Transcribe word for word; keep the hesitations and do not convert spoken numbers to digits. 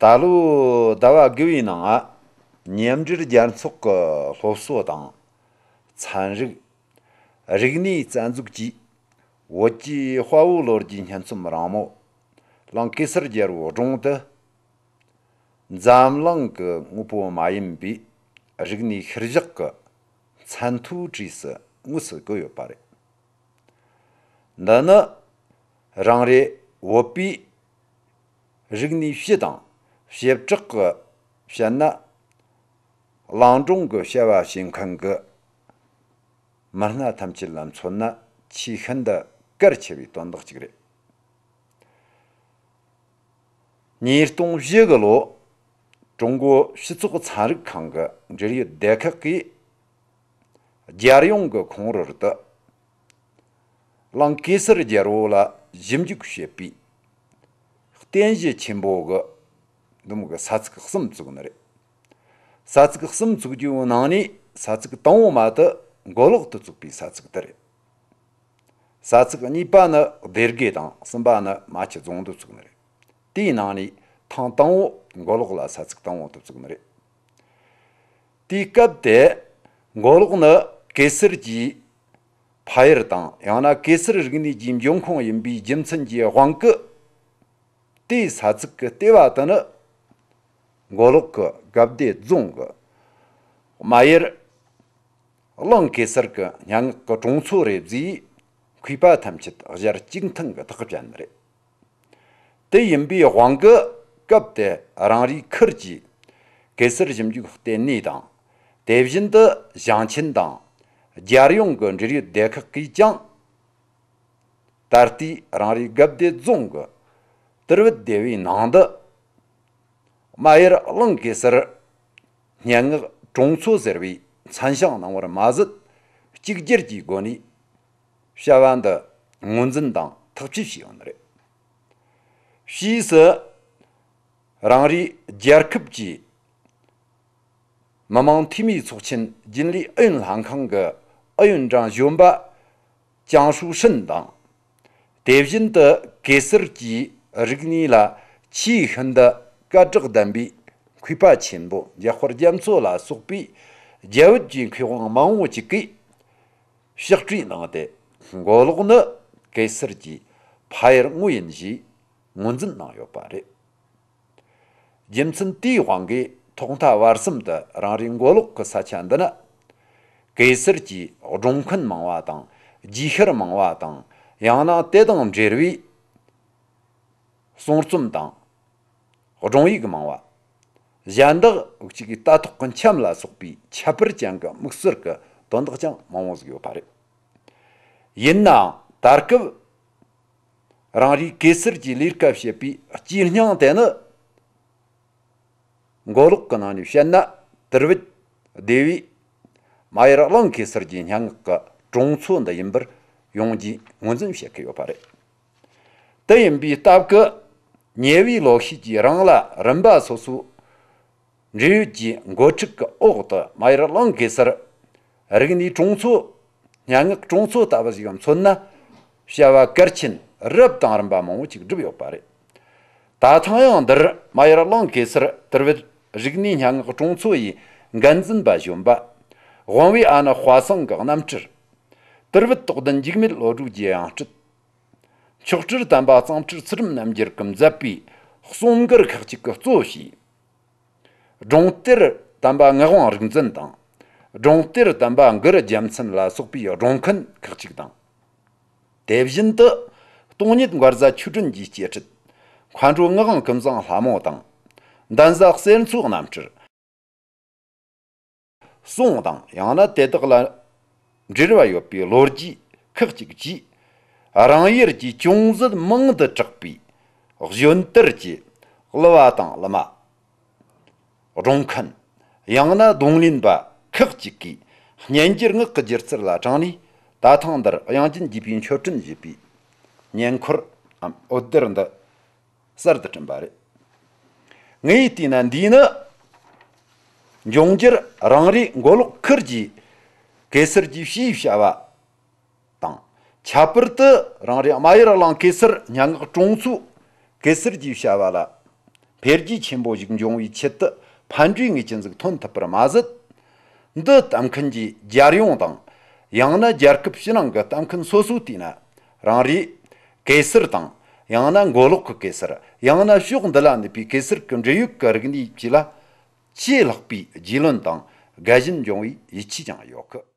ད་ལོའི་ཟླ་བ་དགུ་བའི་ནང་ང་མཉམ་འབྲེལ་རྒྱལ་ཚོགས་ཀྱི་སློབ་གསོ་དང་ཚན་རིག་རིག་གནས་རྩ་འཛུགས་ཀྱིས་བོད་ཀྱི་དཔའ་བོའི་ལོ་རྒྱུས་སྙན་རྩོམ་རིང་མོ་གླིང་གེ་སར་རྒྱལ་པོའི་སྒྲུང་དེ། འཛམ་གླིང་གི་དངོས་པོ་མ་ཡིན་པའི་རིག་གནས་ཤུལ་བཞག་གི་མཚན་ཐོའི་གྲས་སུ་དངོས་སུ་བཀོད་ཡོད་པ་རེད། འདི་ནི་རང་རེ་བོད་པའི་རིག་གནས་སྤྱི་དང་བྱེ་བྲག་གི་བཤད་ན། གླིང་སྒྲུང་གི་བྱ་བ་བྱེད་མཁན་གྱི་མི་སྣ་ཐམས་ཅད་ལ་མཚོན་ན་ཆེས་ཤིན་ཏུ་གལ་ཆེ་བའི་དོན་དག་ཅིག་རེད། ཉིས་སྟོང་བཞི་གི་ལོ། ཀྲུང་གོ་སྤྱི་ཚོགས་ཚན་རིག་ཁང་གི་འབྲེལ་ཡོད་སྡེ་ཁག་གིས་རྒྱལ་ཡོངས་ཀྱི་ཁོངས་རོལ་དུ་གླིང་གེ་སར་རྒྱལ་པོ་ལ་ཞིབ་འཇུག་བྱེད་པའི་རྟེན་གཞི་ཆེན་པོ་གི་འདུམ་གི་ས་ཚིགས་གསུམ་བཙུགས་ནི་རེད། ས་ཚིགས་གསུམ་བཙུགས་རྒྱུའི་ནང་ནས་ས་ཚིགས་དང་པོ་མ་དེ་མགོ་ལོག་ཏུ་བཙུགས་པའི་ས་ཚིགས་དེ་རེད། ས་ཚིགས་གཉིས་པ་ནི་སྡེ་དགེ་དང་གསུམ་པ་ནི་རྨ་ཆུ་རྫོང་དུ་བཙུགས་ནི་རེད། དེའི་ནང་ནས་ཐེངས་དང་པོ་མགོ་ལོག་ལ་ས་ཚིགས་དང་པོ་དུ་བཙུགས་ནི་རེད། དེའི་སྐབས་དེ་མགོ་ལོག་ནི་གེ་སར་གྱི་ཕ་ཡུལ་དང་ཡང་ན་གེ་སར་རིག་གནས་ཀྱི་འབྱུང་ཁུངས་ཡིན་པའི་རྒྱུ་མཚན་གྱི་དབང་གིས། དེའི་ས་ཚིགས་ཀྱི་ལྟེ་བ་དེ་ནི་མགོ་ལོག་གི་སྐབས་དེ་རྫོང་གི་རྨ་ཡུལ་གླིང་གེ་སར་གྱི་སྙན་ངག་གི་གྲོང་ཚོ་རེད་ཟེར་མཁས་པ་ཐམས་ཅད་ཞལ་གཅིག་མཐུན་གྱི་ཐག་བཅད་ནི་རེད། དེ་ཡིན་པའི་དབང་གིས་སྐབས་དེ་རང་རེའི་ཁུལ་གྱི་གེ་སར་ཞིབ་འཇུག་ལྟེ་གནས་དང་། དེ་བཞིན་དུ་ཞིང་ཆེན་དང་རྒྱལ་ཡོངས་ཀྱི་འབྲེལ་ཡོད་སྡེ་ཁག་གིས་ཀྱང་། ད་ལྟའི་རང་རེའི་སྒབ་སྡེ་རྫོང་གི་དིར་བུད་སྡེ་བའི་ནང་དུ་རྨ་ཡུལ་གླིང་གེ་སར་སྙན་ངག་གྲོང་ཚོ་ཟེར་བའི་མཚན་བྱང་གནང་བར་མ་ཟད། གཅིག་གྱུར་གྱི་སྒོ་ནས་བྱ་བ་འདི་ངོས་འཛིན་དང་ཐག་གཅོད་བྱས་ཡོད་ནི་རེད། ཕྱིས་སུ་རང་རེའི་རྒྱལ་ཁབ་ཀྱི་མི་དམངས་འཐུས་མིའི་ཚོགས་ཆེན་རྒྱུན་ལས་ཨུ་ཡོན་ལྷན་ཁང་གི་ཨུ་ཡོན་ཀྲང་གཞོན་པ་ཅང་ཧྲུའུ་ཧྲིན་དང་། དེ་བཞིན་དུ་གེ་སར་གྱི་རིག་གནས་ལ་ཆེས་ཤིན་ཏུ་སྐད་གྲགས་ལྡན་པའི་མཁས་པ་ཆེན་པོ་འཇམ་དཔལ་རྒྱ་མཚོ་ལ་སོགས་པའི་རྒྱ་བོད་ཀྱི་མཁས་དབང་མང་བོ་ཅིག་གིས་ཕྱག་བྲིས་གནང་སྟེ། མགོ་ལོག་ནི་གེ་སར་གྱི་ཕ་ཡུལ་དངོས་ཡིན་ཞེས་ངོས་འཛིན་གནང་ཡོད་པ་རེད། རྒྱུ་མཚན་དེའི་དབང་གིས་ཐོག་མཐའ་བར་གསུམ་དུ་རང་རེའི་མགོ་ལོག་གི་ས་ཆ་འདི་ན། གེ་སར་གྱི་སྒྲུང་མཁན་མང་བ་དང་། རྗེས་ཤུལ་མང་བ་དང་། ཡང་ན་དེ་དང་འབྲེལ་བའི་གསུང་རྩོམ་དང་། སྒྲུང་ཡིག་མང་བ། གཞན་དག་འུ་ཅག་གི་ལྟ་རྟོག་གི་འཆམ་ལ་སོགས་པའི་ཁྱད་པར་ཅན་གྱི་དམིགས་བསལ་གྱི་དོན་དག་ཀྱང་མང་བོ་ཟིག་ཡོད་པ་རེད། ཡིན་ནའང་ད་སྐབས་རང་རེའི་གེ་སར་གྱི་ལས་ཀ་བྱེད་པའི་སྤྱིའི་སྙིང་དེ་ནི། མགོ་ལོག་གི་ནང་ནས་བཤད་ན་དིར་བུད་སྡེ་བའི་རྨ་ཡུལ་གླིང་གེ་སར་གྱི་སྙན་ངག་གི་གྲོང་ཚོ་འདི་ཡིན་པར་ཡོངས་ཀྱིས་ངོས་འཛིན་བྱེད་ཀྱི་ཡོད་པ་རེད། དེ་ཡིན་པའི་སྟབས་ཀྱིས་ཉེ་བའི་ལོ་ཤས་ཀྱི་རིང་ལ་རིམ་པ་སོ་སོའི་འབྲེལ་ཡོད་ཀྱི་འགོ་ཁྲིད་ཀྱི་འོག་ཏུ་རྨ་ཡུལ་གླིང་གེ་སར་རིག་གནས་གྲོང་ཚོ། སྙན་ངག་གྲོང་ཚོ་ལྟ་བུ་ཞིག་མཚོན་ན། བྱ་བ་གལ་ཆེན་རབ་དང་རིམ་པ་མང་བོ་ཅིག་བསྒྲུབས་ཡོད་པ་རེད། ད་ཐེངས་ཡང་འདིར་རྨ་ཡུལ་གླིང་གེ་སར་དིར་བུད་རིག་གནས་སྙན་ངག་གྲོང་ཚོ་ཡི་འགན་འཛིན་པ་གཞོན་པ་དབང་བའི་ཨ་ནེ་དཔའ་སེང་གི་རྣམ་སྤྲུལ། དིར་བུད་རྟོགས་ལྡན་འཇིགས་མེད་བློ་གྲོས་ཀྱི་ཡང་སྤྲུལ། མཆོག་སྤྲུལ་དམ་པ་གཙང་སྤྲུལ་ཚུལ་ཁྲིམས་རྣམ་རྒྱལ་གྱིས་མཛད་པའི་གསུང་མགུར་ཁག་ཅིག་གི་གཙོ་བྱས། སྒྲུང་གཏེར་དམ་པ་ངག་དབང་རིག་འཛིན་དང་། སྒྲུང་གཏེར་དམ་པ་མགུར་རྒྱལ་མཚན་ལ་སོགས་པའི་སྒྲུང་མཁན་ཁག་ཅིག་དང་། དེ་བཞིན་དུ་སྟོང་ཉིད་མགར་བཟའ་ཆོས་སྒྲོན་གྱི་སྐྱེས་ཕྲད་མཁའ་འགྲོ་ངག་དབང་ཀུན་བཟང་ལྷ་མོ་དང་། འདན་བཟའ་གསེར་མཚོ་རྣམ་སྤྲུལ། གསུང་དང་ཡང་ན་དེ་དག་ལ་འབྲེལ་བ་ཡོད་པའི་ལོ་རྒྱུས་ཁག་ཅིག་གིས་རང་ཡུལ་གྱི་ཅུང་ཟད་མང་དུ་གྲགས་པའི་གཞོན་དར་གྱི་གླུ་བ་དང་གླུ་མ། སྒྲུང་མཁན། ཡང་ན་རྡུང་ལེན་པ་ཁག་ཅིག་གིས་སྙན་འགྱུར་ངག་གི་སྒྱུ་རྩལ་ལ་དྲངས་ནས། ད་ཐེངས་འདིར་དབྱངས་ཅན་དགྱེས་པའི་མཆོད་སྤྲིན་ཞེས་པའི་སྙན་འཁོར་འམ་འོད་སྡེར་འདི་གསར་དུ་བསྐྲུན་པ་རེད། ངས་བལྟས་ན་འདིས་ནི་འབྱུང་འགྱུར་རང་རེའི་མགོ་ལོག་ཁུལ་གྱི་གེ་སར་གྱི་ཕྱིའི་བྱ་བ་དང་། ཁྱད་པར་དུ་རང་རེའི་རྨ་ཡུལ་གླིང་གེ་སར་སྙན་ངག་གྲོང་ཚོའི་གེ་སར་གྱི་བྱ་བ་ལ་ འཕེལ་རྒྱས་ཆེན་པོ་ཞིག་འབྱུང་བའི་ཆེད་དུ་ཕན་འབྲས་ངེས་ཅན་ཟིག་ཐོན་ཐུབ་པར་མ་ཟད། འདི་ལྟ་མཁན་གྱི་རྒྱལ་ཡོངས་དང་། ཡང་ན་རྒྱལ་ཁབ་ཕྱི་ནང་གི་ལྟ་མཁན་སོ་སོའི་དུས་ན་རང་རེའི་གེ་སར་དང་། ཡང་ན་མགོ་ལོག་གི་གེ་སར། ཡང་ན་ཕྱོགས་འདི་ལ་གནས་པའི་གེ་སར་གྱི་འབྲེལ་ཡོད་ཀྱི་རིག་གནས་བཅས་ལ་ཆེས་ལྷག་པའི་རྒྱུས་ལོན་དང་དགའ་ཞེན་འབྱུང་བའི་ཡིད་ཆེས་ཀྱང་ཡོད་གི།